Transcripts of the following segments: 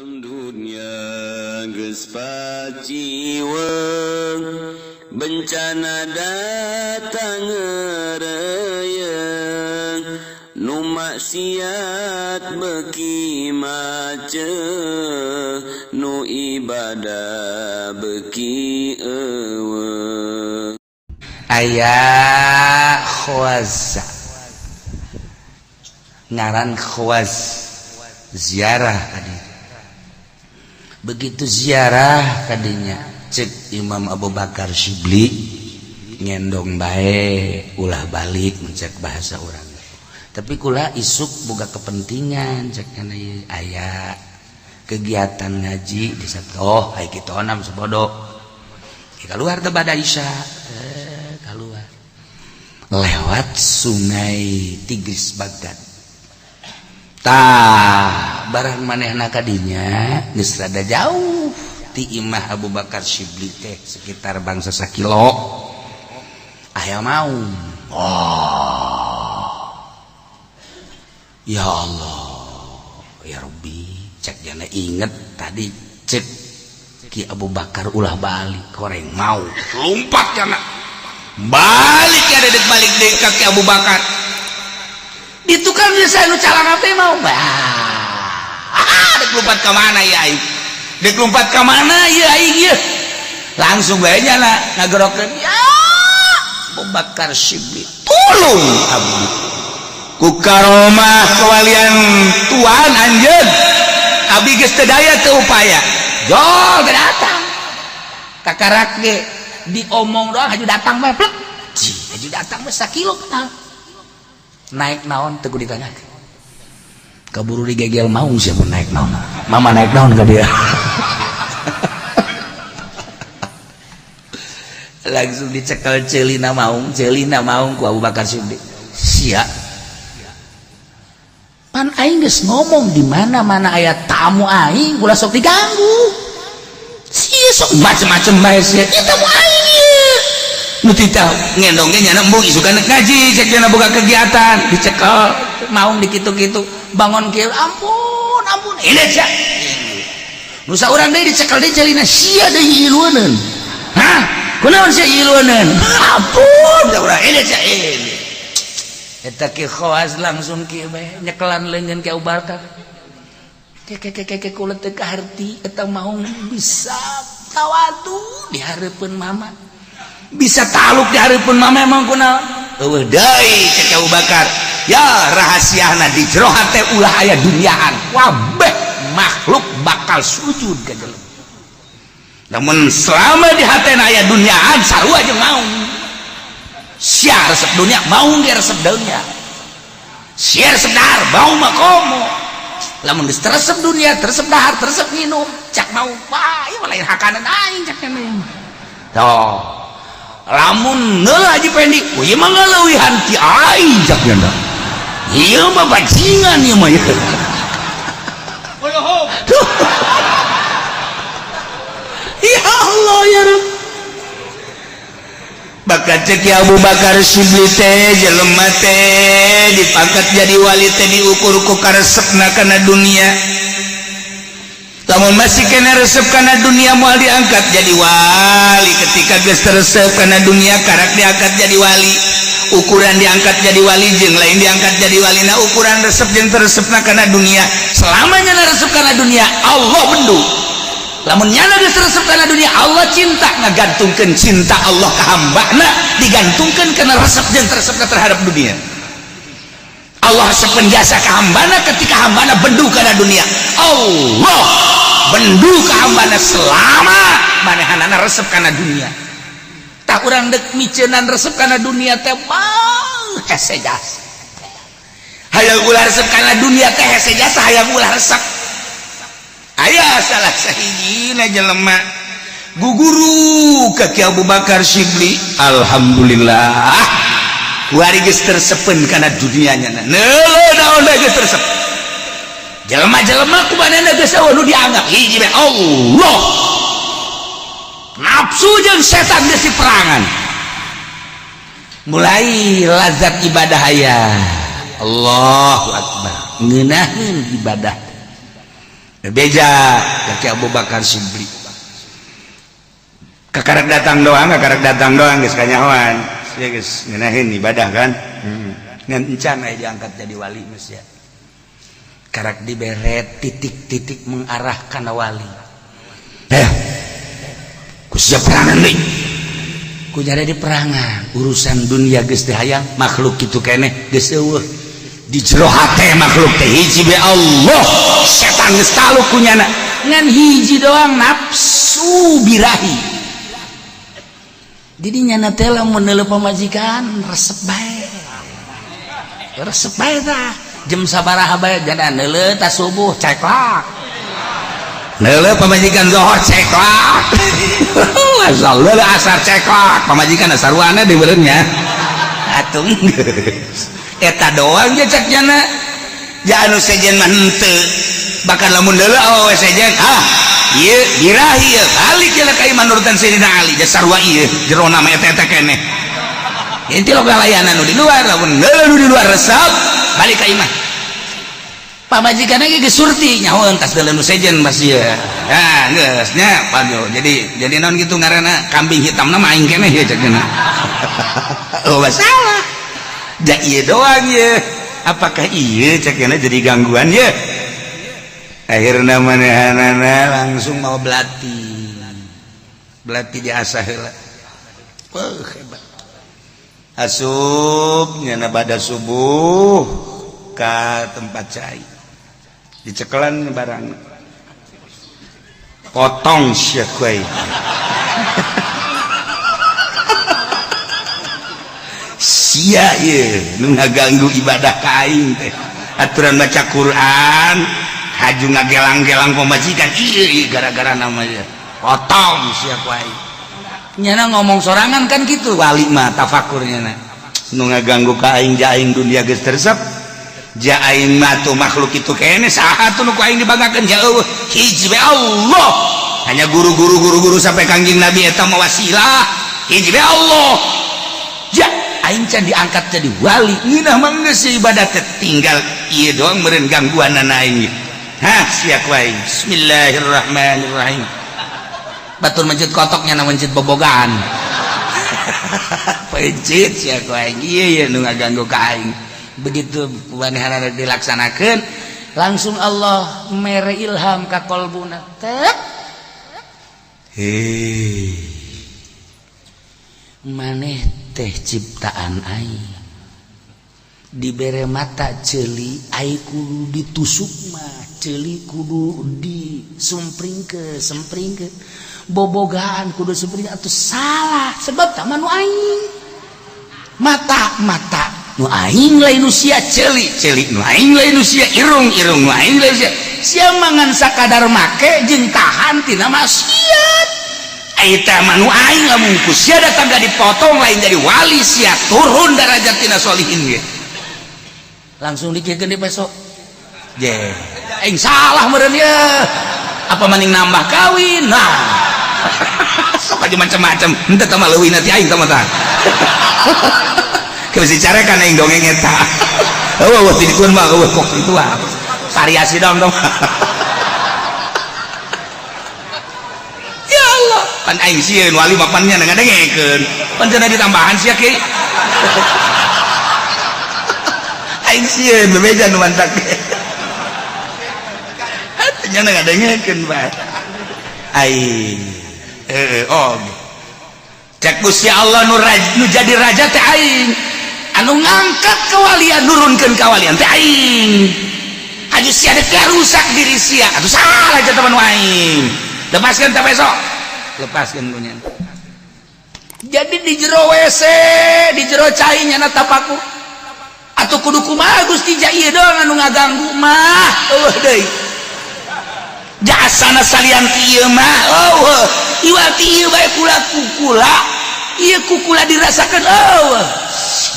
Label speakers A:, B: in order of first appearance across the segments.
A: Dunya geus paciweng, bencana datang ngereyeng, nu maksiat beuki macet, nu ibadah beuki euweuh.
B: Aya Khwaza, ngaran Khwaz, ziarah tadi. Begitu ziarah tadinya, cek Imam Abu Bakar Syibli, "Ngendong bae, ulah balik," mencek bahasa orang. "Tapi kula isuk boga kepentingan," cek, "aya kegiatan ngaji di satu." "Oh, ai kitu onam sebodo." Keluar teh pada Isya, keluar lewat Sungai Tigris Baghdad. Tah, barang manehna kadinya geus rada jauh ti imah Abu Bakar Syibli teh, sekitar bangsa sakilo, aya maung. Oh ya Allah ya Rabbi, cek jana, inget tadi cek Ki Abu Bakar ulah balik, koreng mau lompat jana balik ya, dedek balik deh ka Ki Abu Bakar. Di tukang bisa nu calang apa mau bah, ah, dek lompat ke mana ya aing, dek lompat ke mana ya aing ya? Langsung bae nyana ngagerokeun, "Ya Abu Bakar Syibli, tolong abdi ku karomah kewalian tuan anjeun, abdi geus teu daya teu upaya." Jol teu datang kakarak ge diomong doang, haju datang mah plek. Ji, haju datang mah sakilo kenal naik naon teu ditanyakeun, kaburu digegel maung. "Siapa naik naon? Mama naik naon ka dia?" Langsung dicekel celina maung, celina maung ku Abu Bakar Siddiq. "Sia pan aing geus ngomong, di mana mana aya tamu aing ulah sok diganggu. Sia sok macem-macem bae sia. Ieu tamu aing ieu." Nu tita ngendong ge nyana embung, isukan ngaji, cek cenah boga kegiatan. Dicekel maung, dikitu-kitu, bangun kieu, "Ampun, ampun, ini sia." Nu saurang deui dicekel deui celina, "Sia deui ilueuneun. Hah, kunaon sia ilueuneun? Ampun urang, ini sia ini." Eta Ki Khawas langsung kieu bae, nyekelan leungeun Ki Abu Bakar. "Ke ke ke ke, kula teu kaharti eta maung bisa tawadu di hareupeun mama, bisa taluk di hareupeun mama, emang kunaon?" "Eueuh deui," cek Abu Bakar. "Ya rahasiana di jero hate ulah aya duniaan, wabeh makhluk bakal sujud ka jelema. Namun selama di hatena aya duniaan, sarua jeung maung. Sia resep dunia, maung ge resep dunia. Sia resep dahar, maung mah komo. Lamun geus teresep dunia, teresep dahar, teresep minum," cak maung, "wah, ieu mah lain hakanan aing," cak nya. Toh lamun neula Haji Pendi, "Oh, ieu mah ngaleuwihan ti aing," cak nya. "Ieu mah bajingan ieu mah." Tuh. Ya Allah ya Rabb. Bakat cek Abu Bakar Syibli teh, jelema teh dipangkat jadi wali teh diukur ku karesepna kana dunia. Lamun masih kena resep kana dunia, moal diangkat jadi wali. Ketika geus teresep kana dunia, karak diangkat jadi wali. Ukuran diangkat jadi wali jeung lain diangkat jadi wali na ukuran resep jeung teresepna kana dunia. Selamanya na resep kana dunia, Allah bendu. Lamun nyana geus resep kana dunia, Allah cinta. Ngagantungkeun cinta Allah ka hambana digantungkeun kana resep jeung teresepna terhadap dunia. Allah resep jasa ka hambana ketika hambana bendu kana dunia. Allah bendu ka hambana selama manehanana resep kana dunia. Tah, urang dek miceunan resep kana dunia teh mah hese jasa. Hayang ulah resep kana dunia teh hese jasa, hayang ulah resep. Aya salah sahijina jelema guguru ka Ki Abu Bakar Syibli, "Alhamdulillah, kuari geus tersepen kana dunianya." Neuleuh naon bae geus tersep. Jelema-jelema ku manehna geus eueuh nu dianggap hiji bae, Allah. Nafsu jeung setan geus diperangan, mulai lazat ibadah aya. Allahu akbar, ngeunaheun ibadah. Beja ka Abu Bakar Siddiq. Kakarak datang doang, kakarak datang doang geus kanyahoan. Sia geus ngeunaheun ibadah kan. Ngan encan aya diangkat jadi wali geus ya. Karak diberet titik-titik mengarah kana wali. Ku sia perangan deui. Ku jadi di perangan, urusan dunia geus teu hayang, makhluk kitu keneh geus eueuh. Di jero hate makhluk teh hiji be Allah, setan geus taluk ku nyana. Ngan hiji doang nafsu birahi. Jadi nyana teh lamun neuleuh pamajikan resep bae. Resep bae tah. Jam sabaraha bae jana neuleuh tas subuh ceklak. Neuleuh pamajikan zohor ceklak. Asal leuleuh asar ceklak, pamajikan sarwana di beureunnya. Atuh geus. Eta doang je cek nyana. Ja anu sejen mah henteu. Bahkan lamun deuleu awewe sejen, ah, ieu birahi ieu, balik jeung ka iman nurutan Sayyidina Ali, ja sarua ieu jerona mah eta eta keneh. Inti lo layanan nu di luar, lamun deuleu nu di luar resep, balik ka imah. Pamajikan ge geus surti nyahoeun tas deuleu nu sejen mas ieu. Nah, geus nya pajo. Jadi naon kitu ngaranna kambing hitamna mah aing keneh ieu cek nya. Oh, masalah. Ja ieu doang ye. Apakah ieu cek nya jadi gangguan ye? Akhirna manehanana langsung mau belati. Belati diasah heula. Wah, hebat. Asup nyana pada subuh ka tempat cai. Dicekelan barang. Potong sia kuai. Sia ieu nu ngaganggu ibadah ka aing teh. Aturan baca Quran, haju ngagelang-gelang pamajikan ieu gara-gara namanya. Potong sia ku aing. Nyana ngomong sorangan kan gitu wali mah tafakur nyana. Nu ngaganggu ka aing ja aing dunia geus teresep. Ja aing mah tuh makhluk itu keneh saha tuh nu ku aing dibanggakeun ja eueuh hiji we Allah. Hanya guru-guru guru-guru sampai Kangjeng Nabi eta mah wasilah. Hiji we Allah. Ja aing can diangkat jadi wali ngeunah mah geus ibadah teh tinggal ieu doang meureun gangguanana aing. Hah sia ku aing. Bismillahirrahmanirrahim. Batur mencit kotoknya na mencit bobogaan. Pencit sia ku aing. Ieu ieu nu ngaganggu ka aing. Begitu manehanana dilaksanakeun langsung Allah mere ilham ka kolbuna. Tek. Hei. Maneh teh ciptaan aing. Dibere mata ceuli ai kudu ditusuk mah, ceuli kudu disumpringkeun, sempringkeun. Bobogaan kudu sempring atuh salah sebab tah mah nu aing. Mata-mata nu aing lain nu sia, ceuli ceuli nu aing lain nu sia, irung irung nu aing lain sia. Sia mangan sakadar make jeung tahan tina maksiat. Eta mah nu aing lamun ku sia datang gak dipotong lain jadi wali sia turun derajat tina solihin ge. Langsung dikiekeun di besok. Je, aing salah meureun ye. Apa maning nambah kawin? Nah. Sok aja macam-macam. Henteu tah mah leuwih nanti aing tah mah tah. Keur dicarekan aing dongeng eta. Eueuh eueuh tidituan mah eueuh kok itu ah. Variasi dong dong. Ya Allah, pan aing sieun wali mah pan nya ngadengekeun. Pan cenah ditambahan sia ki. Aing sieun bebeja nu mantak. Hatunya ngadengekeun bae. Aing oh. Cek Gusti Allah nu jadi raja teh aing. Anu ngangkat kewalian nurunkeun kawalian teh aing. Aju sia dek rusak diri sia. Atuh salah aja teman aing. Lepaskan teh besok. Lepaskan punya. Jadi di jero WC, di jero cai nyana tapaku. Atuh kudu kumaha Gusti ja ieu doang anu ngaganggu mah. Eueuh deui. Jasana salian ti ieu mah. Eueuh. Iwal ti ieu bae kula kukula. Ieu kukula dirasakeun eueuh.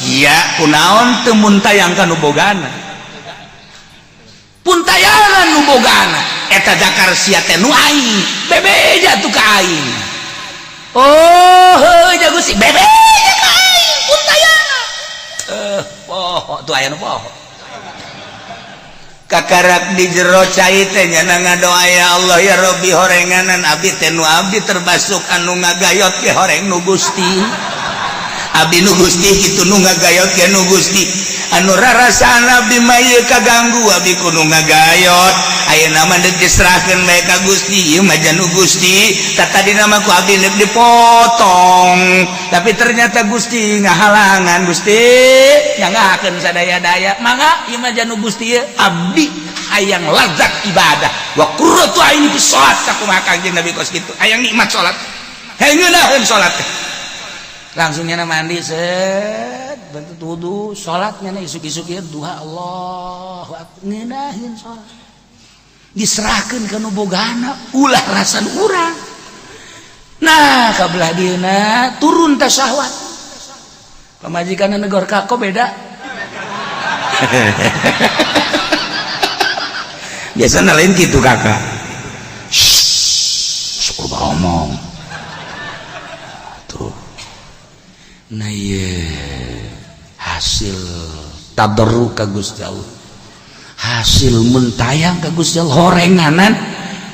B: Sia kunaon teu muntayang ka nu bogana. Puntayangan nu bogana. Eta dakar sia teh nu aing. Bebeja tuh ka aing. Oh, heuh jago si bebeja ka aing puntayangan. Poho tuh aya nu poho. Kakarak di jero cai teh nyana ngadoa, "Ya Allah, ya Robbi, horenganan abdi teh nu abdi terbasuk anu ngagayot ge horeng nu Gusti, abdi nu Gusti kitu, nu ngagayot ge nu Gusti. Anu rarasaan abdi mah ieu kaganggu abdi ku nu ngagayot. Ayeuna mah deuk diserahkeun bae ka Gusti, ieu mah nu Gusti. Tadina mah ku abdi deuk dipotong, tapi ternyata Gusti ngahalangan. Gusti nyanggakeun sadaya-daya, mangga, ieu mah nu Gusti ieu. Abdi hayang lazat ibadah, wa qurratu aini fi salat." Sakumaha Kangjeng Nabi kos kitu, hayang nikmat salat, hayang ngeunaheun salat teh. Langsung nyana mandi, set, bentuk wudu, salat. Nyana isuk-isuk ieu duha, Allahu akbar, ngeunaheun salat. Diserahkeun ka nu bogana, ulah rasan urang. Nah, kabelah dieuna turun teh syahwat, pamajikan negor, "Kok beda?" Biasanya lain gitu, "Kakak, syukur ngomong tuh." Nah, iya, hasil tadarru ka Gusti Allah, hasil mentayang ka Gusti Allah, horenganan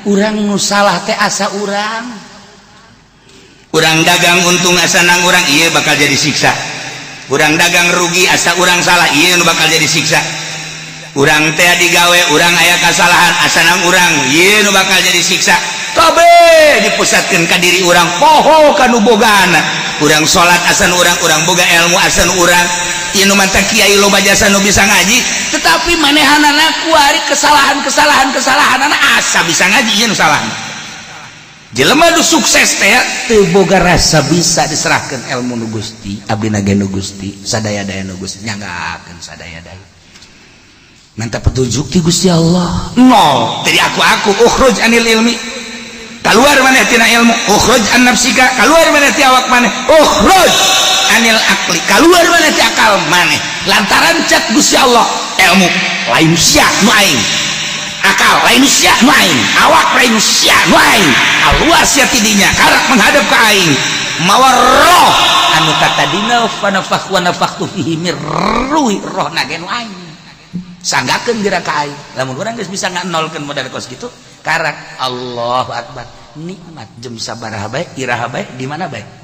B: urang nu salah teh asa urang. Urang dagang untung asa nang urang, iya bakal jadi siksa. Urang dagang rugi asa urang salah, iya nu bakal jadi siksa. Urang teh digawe, urang aya kasalahan asa nang urang, iya nu bakal jadi siksa. Kabeh dipusatkeun ka diri urang, poho ka nu bogana. Urang salat asan urang, urang boga ilmu asan urang, ieu nu manta kiai loba jasa nu bisa ngaji, tetapi manehanana kuari kesalahan-kesalahan kesalahan asa bisa ngaji. Ieu nu salah. Jelema nu sukses teh teu boga rasa bisa, diserahkan ilmu nu Gusti, abdi ge nu Gusti, sadaya-daya nu Gusti, nyanggakeun sadaya-daya, minta petunjuk ti Gusti Allah. Nol jadi aku ukhruj anil ilmi, keluar maneh tina ilmu, ukhruj an nafsika, keluar maneh ti awak maneh, ukhruj anil akli, keluar maneh ti akal maneh. Lantaran cek Gusti Allah, ilmu lain sia nu aing, akal lain sia nu aing, awak lain sia nu aing, keluar sia tidinya, karak menghadap ke aing. Mawa roh anu katadina fanafakh wa nafakhtu fihi mir ruhi, roh nage nu aing, sanggakeun geura ka aing. Lamun urang geus bisa nganolkeun modal kos kitu, karak Allahu akbar, nikmat. Jam sabaraha bae, iraha bae, di mana bae.